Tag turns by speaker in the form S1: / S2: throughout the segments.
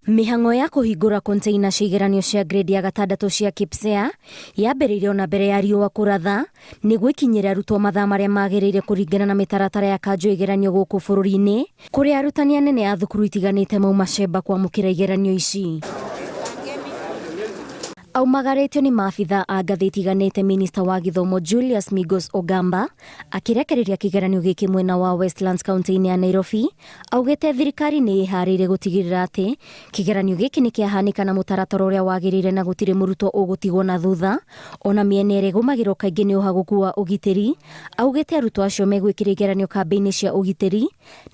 S1: Mĩhang'o ya kũhingũra container cia igeranio cia grade ya gatandatũ cia KPSEA yambĩrĩirie ona mbere ya riũa kũratha nĩguo ikinyĩre arutwo mathaa marĩa magĩrĩire kũringana na mĩtaratara ya kanjũ ya igeranio gũkũ bũrũri-inĩ, kũrĩa arutani anene a thukuru itiganĩte mauma cemba kwamũkĩra igeranio ici. Aumagarĩtio nĩ maabitha a ngathĩ itiganĩte, minista wa gĩthomo Julius Migos Ogamba akĩrekereria kĩgeranio gĩkĩ mwena wa Westlands kaunti-inĩ ya Nairobi, augĩte thirikari nĩ ĩharĩire gũtigĩrĩra atĩ kĩgeranio gĩkĩ nĩ kĩahanĩka na mũtaratara ũrĩa wagĩrĩire na gũtirĩ mũrutwo ũgũtigwo na thutha. Ona mĩena ĩrĩa ĩgũmagĩrwo kaingĩ nĩ ũhagũku wa ũgitĩri, augĩte arutwo acio megwĩkĩra igeranio kambĩ-inĩ cia ũgitĩri,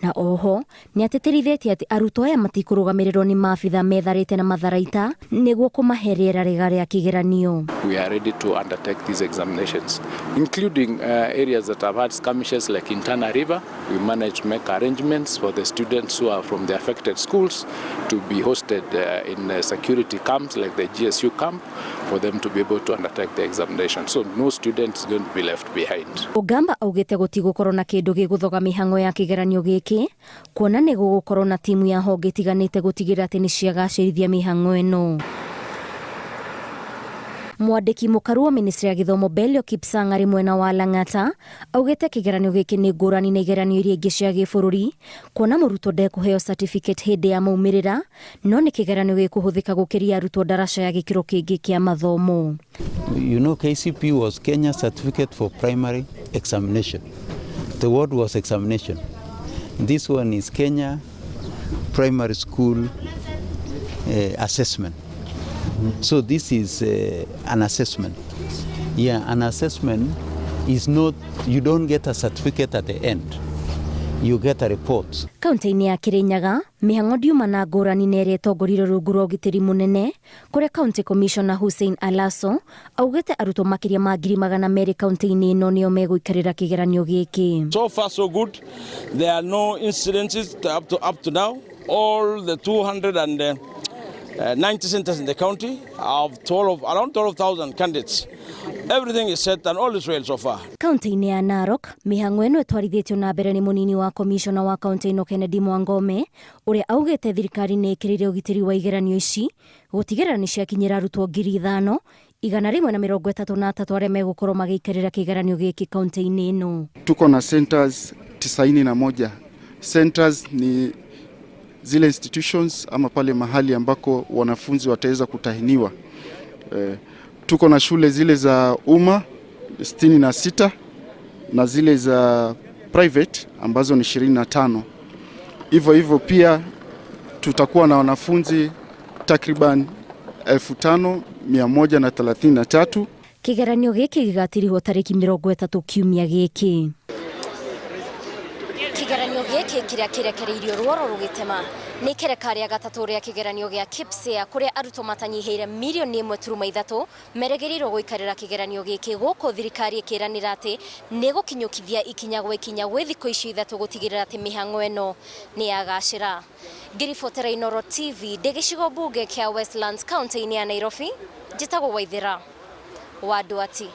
S1: na oho nĩatĩtĩrithĩtie atĩ arutwo aya matikũrũgamĩrĩrwo nĩ maabitha metharĩte na matharaita nĩguo kũmahe rĩera rĩega rĩa kĩgeranio.
S2: We are ready to undertake these examinations, including areas that have had skirmishes like in Tana River. We managed to make arrangements for the students who are from the affected schools to be hosted in security camps like the GSU camp for them to be able to undertake the examination. So no student is going to be left behind.
S1: Ogamba augĩte gũtigũkorwo na kĩndũ gĩgũthoga mĩhang'o ya kĩgeranio gĩkĩ, kuona nĩ gũgũkorwo na timu ya honge itiganĩte gũtigĩrĩra atĩ nĩ ciagacĩrithia mĩhang'o ĩno. Mwandĩki mũkaru wa ministry ya gĩthomo Belio Kipsang arĩ mwena wa Lang'ata augĩte kĩgeranio gĩkĩ nĩ ngũrani na igeranio iria ingĩ cia gĩbũrũri, kuona mũrutwo ndekũheo certificate hĩndĩ ya maumĩrĩra, no nĩ kĩgeranio gĩkũhũthĩka gũkĩria arutwo ndaraca ya gĩkĩro kĩngĩ kĩa mathomo.
S3: KCPE was Kenya Certificate for Primary Examination. The word was examination. This one is Kenya Primary School Assessment. So this is an assessment. Yeah, an assessment is not, you don't get a certificate at the end. You get a report.
S1: Kaunti-inĩ ya Kirinyaga, mĩhang'o ndiuma na ngũrani na ĩrĩa ĩtongoririo rungu rwa ũgitĩri mũnene, kũrĩa County Commissioner Hussein Alaso augĩte arutwo makĩria ma 200,000 kaunti-inĩ ĩno nĩo megũikarĩra kĩgeranio gĩkĩ.
S4: So far so good. There are no incidences up to now. All the 290 centers in the county have 12, around 12,000 candidates. Everything is set and all is well so far.
S1: Kaunti-inĩ ya Narok, mĩhang'o ĩno ĩtwarithĩtio na mbere nĩ mũnini wa komishona wa kaunti ĩno Kennedy Mwangome, ũrĩa augĩte thirikari nĩ ĩkĩrĩire ũgitĩri wa igeranio ici gũtigĩrĩra nĩ ciakinyĩra arutwo 5,133 arĩa megũkorwo magĩikarĩra kĩgeranio gĩkĩ kaunti-inĩ ĩno.
S5: Tuko na centers 91. Centers ni zile institutions ama pale mahali ambako wanafunzi wataweza kutahiniwa. Tuko na shule zile za umma 66 na zile za private ambazo ni 25. Hivyo hivyo pia tutakuwa na wanafunzi takriban 5133.
S1: Kĩgeranio gĩkĩ gĩgatirihwo tarĩki 30 kiumia gĩkĩ. Kĩgeranio gĩkĩ kĩrĩa kĩrekereirio rworo rũgĩtema nĩ ikereka rĩa gatatũ rĩa kĩgeranio gĩa KPSEA, kũrĩa arutwo matanyihĩire mirioni 1.3 merĩgĩrĩirwo gũikarĩra kĩgeranio gĩkĩ, gũkũ thirikari ĩkĩranĩra atĩ nĩ gũkinyũkithia ikinya gwa ikinya gwĩ thikũ icio 3 gũtigĩrĩra atĩ mĩhang'o ĩno nĩ yagacĩra. Ngĩribotera Inooro TV ndĩ gĩcigo mbunge kĩa Westlands, kaunti-inĩ ya Nairobi, njĩtagwo Waithĩra wa Ndwati.